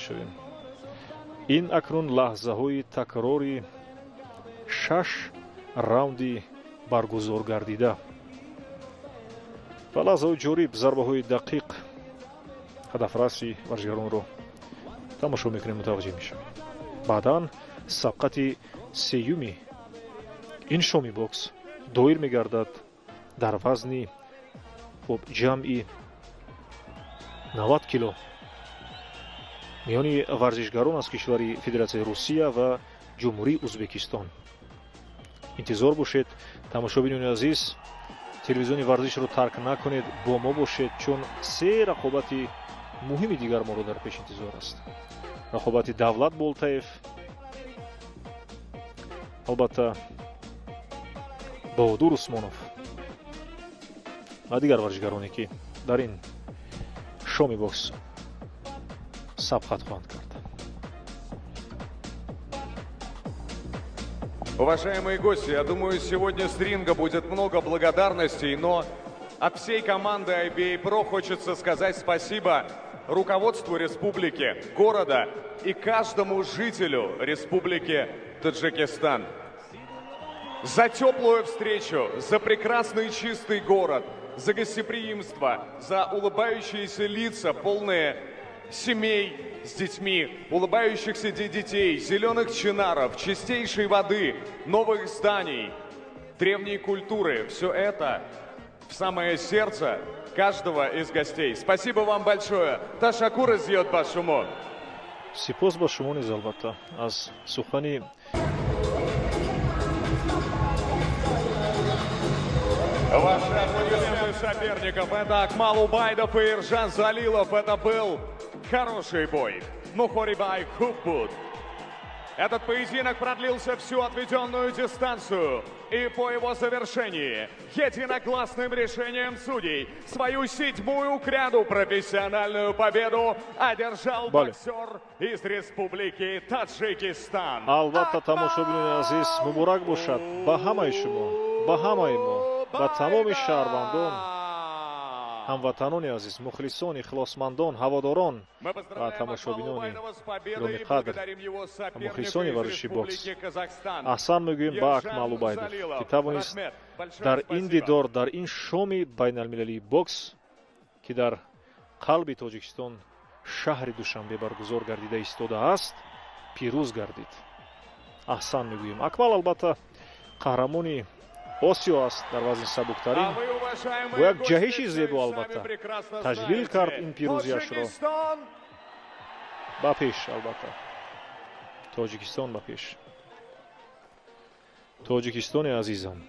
мешавем. Ин акнун лаҳзаҳои такрори 6 раунди баргузор гардида ва лаҳзаҳои ҷолиб, зарбаҳои дақиқ, ҳадафраси варзишгаронро тамошо мекунем, мутаваҷҷеҳ мешавем. Баъдан сабқати сеюми ин шоми бокс доир мегардад дар вазни ҷамъи 90 кило миёни варзишгарон аз кишвари Федератсияи Русия ва Ҷумҳурии Узбекистон. Интизор бошед, тамошобинони азиз, телевизиони варзишро тарк накунед, бо мо бошед, чун се рақобати муҳими дигар моро дар пеш интизор аст. Рақобати Давлат Болтаев, албатта Баҳодур Усмонов ва дигар варзишгароне, ки дар ин шоми бокс сабқат хоҳанд кард. Уважаемые гости, я думаю, сегодня с ринга будет много благодарностей, но от всей команды IBA Pro хочется сказать спасибо руководству республики, города и каждому жителю республики Таджикистан. За теплую встречу, за прекрасный чистый город, за гостеприимство, за улыбающиеся лица, полные семей с детьми, улыбающихся детей, зеленых чинаров, чистейшей воды, новых зданий, древней культуры. Все это в самое сердце каждого из гостей. Спасибо вам большое. Ташаккур зиёд ба шумо. Сипос ба шумо низ, албатта, аз сухани Ваши аплодисменты соперников. Это Акмал Убайдов и Ержан Залилов. Это был хороший бой. Мухорибай хуб буд. Этот поединок продлился всю отведенную дистанцию. И по его завершении единогласным решением судей свою седьмую кряду профессиональную победу одержал боксер из Республики Таджикистан. Албатта, тамошобинони азиз, муборак бошад ба ҳамаи шумо, ба ҳамаи мо, ба тамоми шаҳрвандон, ҳамватанони азиз, мухлисон, ихлосмандон, ҳаводорон ва тамошобинони гиромиқадр, мухлисони варзиши бокс. Аҳсан мегӯем ба Акмал Убайдов, ки тавонист дар ин дидор, дар ин шоми байналмилалии бокс, ки дар қалби Тоҷикистон, шаҳри Душанбе баргузор гардида истодааст, пирӯз гардид. Аҳсан мегӯем. Акмал, албатта, қаҳрамони Осиё аст дар вазни сабуктарин. Бо як ҷаҳиши зебо, албатта, таҷлил кард ин пирӯзиашро. Ба пеш, албатта, Тоҷикистон, ба пеш, Тоҷикистони азизам.